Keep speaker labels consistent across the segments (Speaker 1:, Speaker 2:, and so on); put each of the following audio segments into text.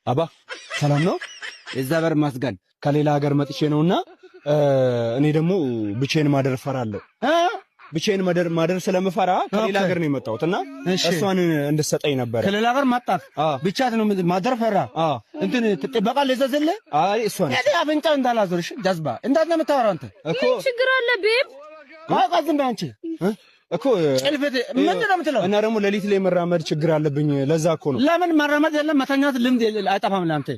Speaker 1: አባ ሰላም ነው?
Speaker 2: እግዚአብሔር ይመስገን።
Speaker 1: ከሌላ ሀገር መጥቼ ነውና እኔ ደግሞ ብቻዬን ማደር እፈራለሁ። ብቻዬን ማደር ስለምፈራ ከሌላ ሀገር ነው የመጣሁት እና እሷን እንድትሰጠኝ ነበረ።
Speaker 2: ከሌላ ሀገር መጣህ? ብቻህን ነው ማደር ፈራ? እንትን ጥበቃ ልዘዝልህ?
Speaker 1: አይ እሷ ነች።
Speaker 2: እኔ አፍንጫ እንዳላዞርሽ ጀዝባ። እንዴት ነው የምታወራው አንተ?
Speaker 1: እኮ
Speaker 3: ምን ችግር አለ babe?
Speaker 2: ቆይ ቆይ ዝም በይ አንቺ።
Speaker 1: እኮ
Speaker 2: ጭልፍት ምንድን ነው የምትለው?
Speaker 1: እና ደግሞ ሌሊት ላይ መራመድ ችግር አለብኝ። ለዛ እኮ ነው።
Speaker 2: ለምን መራመድ የለም መተኛት ልምድ አይጠፋም ለአንተ።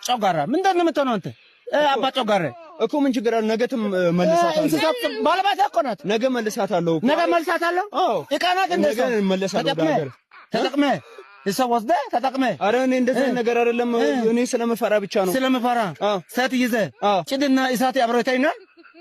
Speaker 2: ጨጓራ ምንድን ነው የምትሆነው አንተ? አባ ጨጓራ
Speaker 1: እኮ ምን ችግር አለ? ነገ መልሳታለሁ።
Speaker 2: እንስሳት ባለቤት እኮ ናት።
Speaker 1: ነገ መልሳታለሁ።
Speaker 2: ነገ መልሳታለሁ።
Speaker 1: አዎ
Speaker 2: ዕቃ ናት። እንደዛ
Speaker 1: ነገ እመለሳለሁ ወደ ሀገር።
Speaker 2: ተጠቅመህ እሷ ወስደህ ተጠቅመህ።
Speaker 1: ኧረ እኔ እንደዚህ ነገር አይደለም። እኔ ስለምፈራ ብቻ ነው።
Speaker 2: ስለምፈራ ሴት ይዘህ ጭድና እሳት አብረው ይተኛል።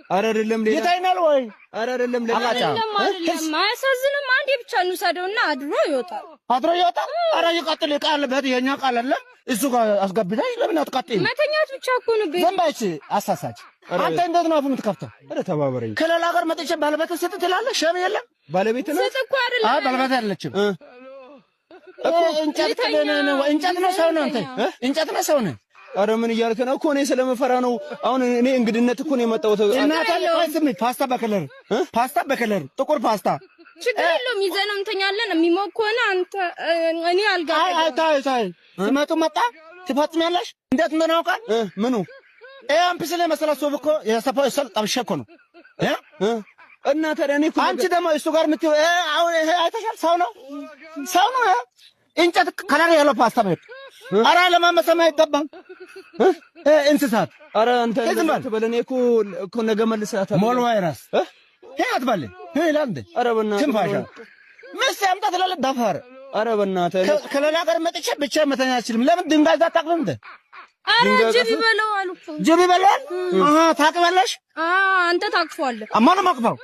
Speaker 1: ኧረ አይደለም ሌላ
Speaker 2: ይተኛል ወይ?
Speaker 1: ኧረ አይደለም ሌላ
Speaker 3: አይደለም አይደለም፣ አያሳዝንም። አንዴ ብቻ እንውሰደውና አድሮ ይወጣል።
Speaker 2: አድሮ ይወጣል። ኧረ ይቀጥል። ዕቃ አለበት የኛ ቃል አለ እሱ ጋር አስገብተሽ ለምን አትቀጥይም?
Speaker 3: መተኛት ብቻ እኮ ነው።
Speaker 2: ዝም በይ እሺ። አሳሳች አንተ እንዴት ነው አፉን የምትከፍተው?
Speaker 1: ኧረ ተባበረኝ።
Speaker 2: ከሌላ ሀገር መጥቼ ባለቤት ስጥ ትላለህ? shame የለም።
Speaker 1: ባለቤት ነው
Speaker 3: ስጥ እኮ አይደለም።
Speaker 2: አይ ባለቤት አይደለችም እኮ እንጨት ነው። እንጨት ነው ሰው ነው አንተ? እንጨት ነው ሰው ነው?
Speaker 1: ኧረ ምን እያልክ ነው? እኮ እኔ ስለምፈራ ነው። አሁን እኔ እንግድነት እኮ ነው የመጣሁት።
Speaker 2: እናታ ቆይ ስሚ፣ ፓስታ በ color ፓስታ በ color ጥቁር ፓስታ
Speaker 3: ችግር የለውም። ይዘነው እንተኛለን። የሚሞቅ ከሆነ አንተ እኔ አልጋ
Speaker 2: አይ አይ ታይ ታይ ስመጡ መጣ ትፈጽሚያለሽ። እንዴት እንደሆነ ያውቃል።
Speaker 1: ምኑ
Speaker 2: ይሄ አምፒስ ላይ መሰላ ሱፍ እኮ የሰፋው ሰል ጠብሼ እኮ ነው።
Speaker 1: እና ታዲያ እኔ እኮ
Speaker 2: አንቺ ደግሞ እሱ ጋር የምትይው አሁን ይሄ አይተሻል። ሰው ነው ሰው ነው እንጨት color ያለው ፓስታ ቤት። ኧረ ለማመሰም አይገባም። እንስሳት
Speaker 1: ኧረ አንተ ትበል። እኔ እኮ እኮ ነገ መልሳታለሁ።
Speaker 2: ሞል ቫይረስ ይሄ አትበል። ይሄ ለአንተ
Speaker 1: ኧረ በእናትህ
Speaker 2: ትንፋሻ ሚስት አምጣ ትላለህ። ደፋር
Speaker 1: ኧረ በእናትህ
Speaker 2: ከሌላ ሀገር መጥቼ ብቻ መተኛ አልችልም። ለምን ድንጋይ እዛ አታቅብም እንደ?
Speaker 3: ኧረ ጅብ ይበለዋል እኮ
Speaker 2: ጅብ ይበለዋል። አሃ ታቅበለሽ?
Speaker 3: አንተ ታቅፈዋለህ።
Speaker 2: ማነው ማቅፈው?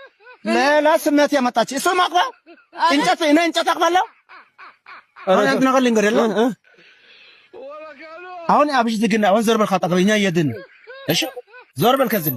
Speaker 2: ሌላ ስሜት ያመጣች እሱ ማቅፈው እንጨት እኔ እንጨት አቅፋለሁ። አሁን አንተ ነገር ልንገርህ የለም አሁን አብሽ ዝግና አሁን ዞር በል ካጠገብ እኛ እየድን እሺ፣ ዞር በል ከዚህ